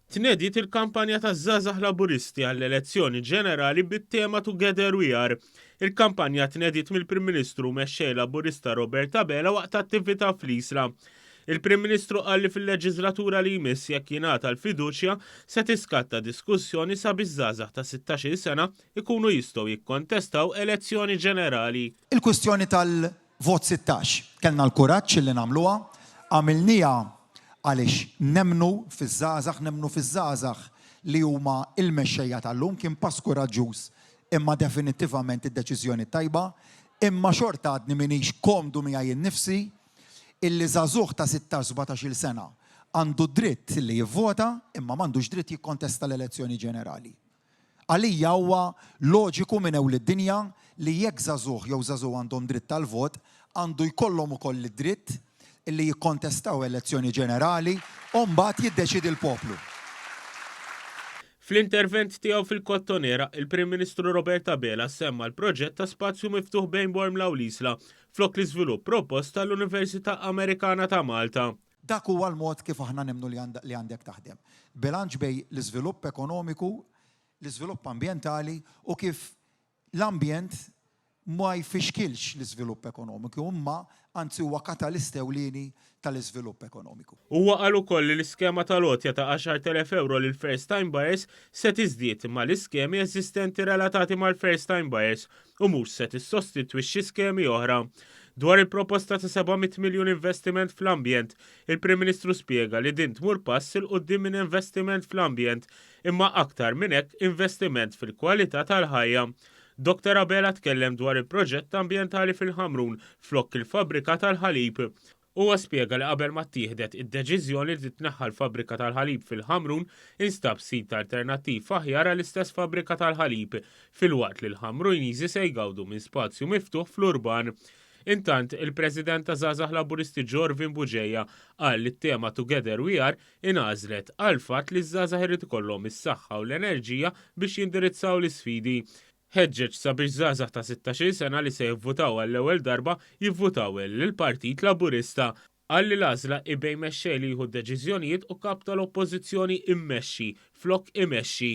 Tnediet il-kampanja taż-Żgħażagħ Laburisti għall-elezzjoni ġenerali bit-tema Together We Are. Il-kampanja tnediet mill-Prim Ministru u Mexxej Laburista Robert Abela waqt attività fl-Isla. Il-Prim Ministru qal li fil-leġiżlatura li jmiss jekk jingħata l-fiduċja se tiskatta diskussjoni sabiex żgħażagħ ta' 16-il sena jkunu jistgħu jikkontestaw elezzjoni ġenerali. Il-kwistjoni tal-vot 16, kellna l-kuraġġ li nagħmluha, għamilniha Għaliex nemmnu fiż-żgħażagħ, nemmnu fiż-żgħażagħ li huma l-mexxejja tal-lum, kien pass kuraġġuż imma definittivament id-deċiżjoni t-tajba, imma xorta għadni m'iniex komdu miegħi nnifsi illi żagħżugħ ta' sittax, sbatax-il sena għandu d-dritt li jivvota imma m'għandux dritt jikkontesta l-elezzjoni ġenerali. Għalija huwa loġiku minn ewl id-dinja li jekk żagħżugħ jew żagħżugħa għandhom dritt għall-vot, għandu jkollhom ukoll id-dritt li jikkontestaw elezzjoni ġenerali u mbagħad jiddeċiedi l-poplu. Fl-intervent tiegħu fil-Kottonera, il-Prim Ministru Robert Abela semma l-proġett ta' spazju miftuħ bejn Bormla u l-Isla flok l-iżvilupp propost għall-Università Amerikana ta' Malta. Dak huwa l-mod kif aħna nemmnu li għandek taħdem. Bilanċ bejn l-iżvilupp ekonomiku, l-iżvilupp ambjentali u kif l-ambjent ma jfixkilx l-iżvilupp ekonomiku imma anzi huwa katalist ewlieni tal-iżvilupp ekonomiku. Huwa qal ukoll li l-iskema tal-għotja ta' 10,000 ewro lill-first time buyers se tiżdied mal-iskemi eżistenti relatati mal-first time buyers u mhux se tissostitwixxi skemi oħra. Dwar il-proposta ta' 700 miljun investiment fl-ambjent, il-Prim Ministru spjega li din tmur pass 'il quddiem minn investiment fl-ambjent, imma aktar minn hekk investiment fil-kwalità tal-ħajja. Dottor Abela tkellem dwar il-proġett ambjentali fil-Ħamrun flokk il-fabbrika tal-ħalib. Huwa spjega li qabel ma ttieħdet id-deċiżjoni li titneħħa l-fabbrika tal-ħalib fil-Ħamrun, instab sit alternattiv aħjar għall-istess fabbrika tal-ħalib, filwaqt li l-Ħamruniżi se jgawdu minn spazju miftuħ fl-urban. Intant, il-President ta' Żgħażagħ Laburisti Jorvin Bugeja qal li t-tema Together We Are ingħażlet għall-fatt li ż-żgħażagħ irid ikollhom is-saħħa u l-enerġija biex jindirizzaw l-isfidi. Ħeġġeġ sabiex żgħażagħ ta' sittax-il sena li se jivvutaw għall-ewwel darba jivvutaw lill-Partit Laburista. Qal li l-għażla hi bejn mexxej li jieħu d-deċiżjonijiet u Kap tal-Oppożizzjoni immexxi flok imexxi.